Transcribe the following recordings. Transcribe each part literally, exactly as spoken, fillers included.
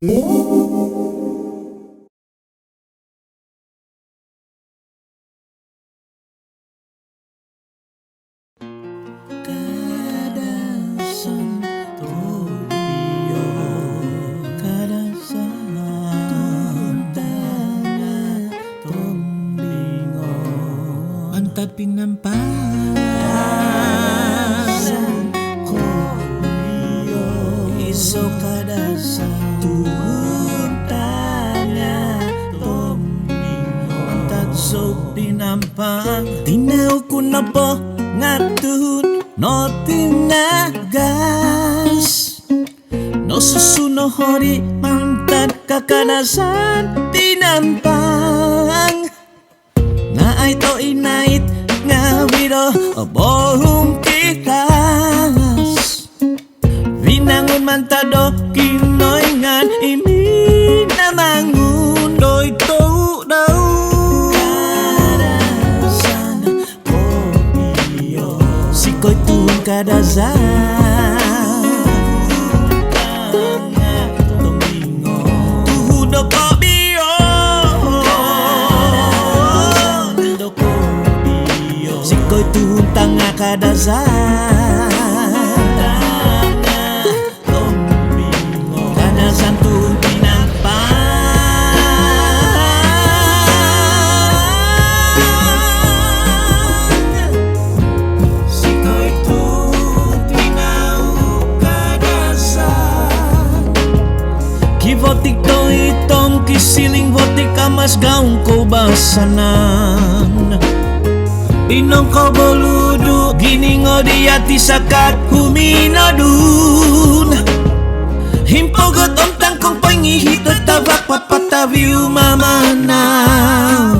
Kadazan tobpinai, Kadazan tanga tombingo. Mantad Penampang. Kadazan tobpinai, iso Kadazan tuhun tanga tombingo. Mantad zou Penampang. Tinau ku nopo nga tuhun no tinagas. Nosusu no hodi mantad Kakadazan Penampang. Nga ai to inait nga biro bohung kitas. Vinangun mantad do Kinoingan i minamangun doid tou dau. Kadazan tobpinai, zikoi tuhun Kadazan. Tuhun do kopio. Zikoi tuhun tanga Kadazan. Kadazan tuhun Penampang. Zikoi tuhun tinau Kadazan. Kivotik toitom kisiling votik amas gaung koubasanan. Inongkoboludu giningo di ati sakat huminodun. Himpogot om tangkong poingihi do tavak papataviu mamanau.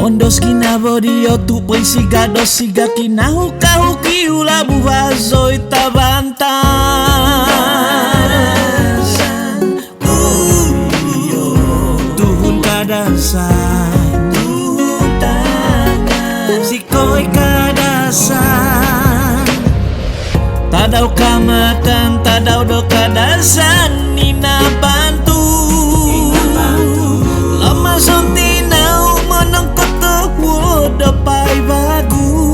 Ondos ginavo diozu poinsiga do siga kinahukahu kiulabu vazoi tavantan. Tuhun Kadazan, tuhun tanga, zikoi Kadazan. Tadau Kaamatan, tadau do Kadazan i nabantu. Lamazon tinau monongkotohuod do paivagu.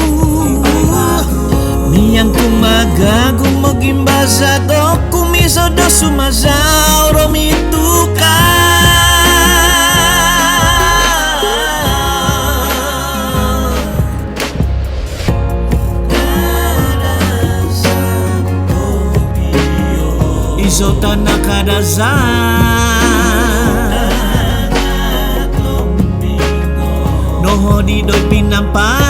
Miang ku magagu mogimbazat oku miso do sumazau do mituka. Iso tana Kadazan nohodi doid Penampang.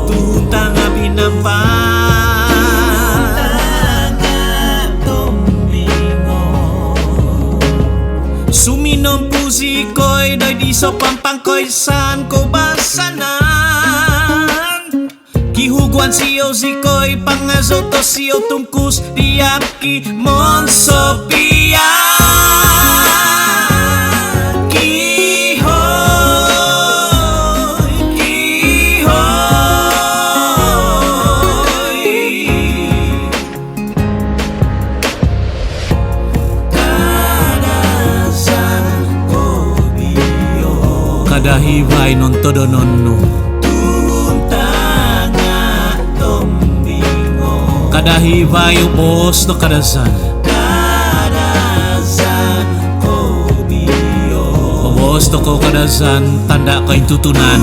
Tuhun tanga Penampang. Suminompu zikoi doid iso pampang koisaan koubasanan. Kihuguan sio zikoi pangazo to sio tungkus diak ki monsopian. Kihoi, kihoi. Kada hivai nontodonon nu. Kada hivai o boos do Kadazan. O boos tokou Kadazan tanda kointutunan.